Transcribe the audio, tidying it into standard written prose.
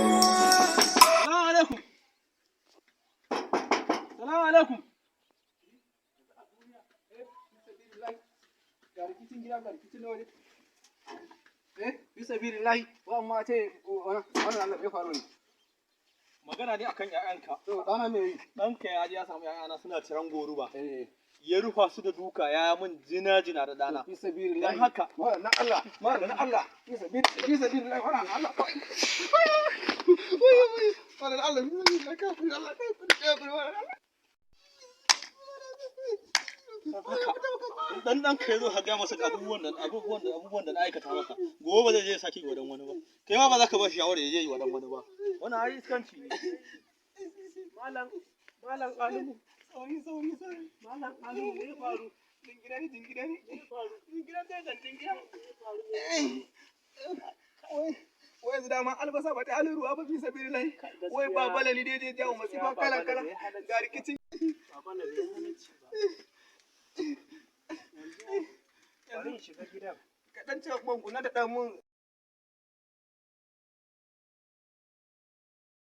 Assalamu alaikum. Salamu alaikum. Ga rikicin gida, ga rikicin na waje. Eh, fi sabilillahi, wa amma ce wannan Allah ya faru ne. Magana ne akan ƴaƴanka. To, ɗana me yi? Ɗanka ya je ya samu ƴaƴana suna ciran goruba. Eh, Ya rufa su da duka, ya min jina jina da ɗana. fi sabilillahi. Dan haka. Wannan na Allah, wannan na Allah. Fi sabilillahi, wannan na Allah. Wannan na Allah, fi sabilillahi, kafin Allah, kafin Allah. Haka. In dan ɗanka ya zo ka gaya masa abubuwan da na aikata masa. Gobe ba zai je ya sake yi wa dan wani ba. Kai ma ba za ka ba shi shawara ya je yi wa dan wani ba. Wannan ai iskanci ne. Malam, Malam Alimu. Sauri, sauri, sauri. Malam Alimu, me ya faru? Jingira ne, jingira ne. Me ya faru? Jingira sai zan jingira. Wai, wai yanzu dama albasa ba ta halin ruwa ba, fi sabilillahi. Wai ba balali dai je jawo masifa kala kala. Ga rikicin. Bari in shiga gidan. Ka dan ce ban kuna da dan mun.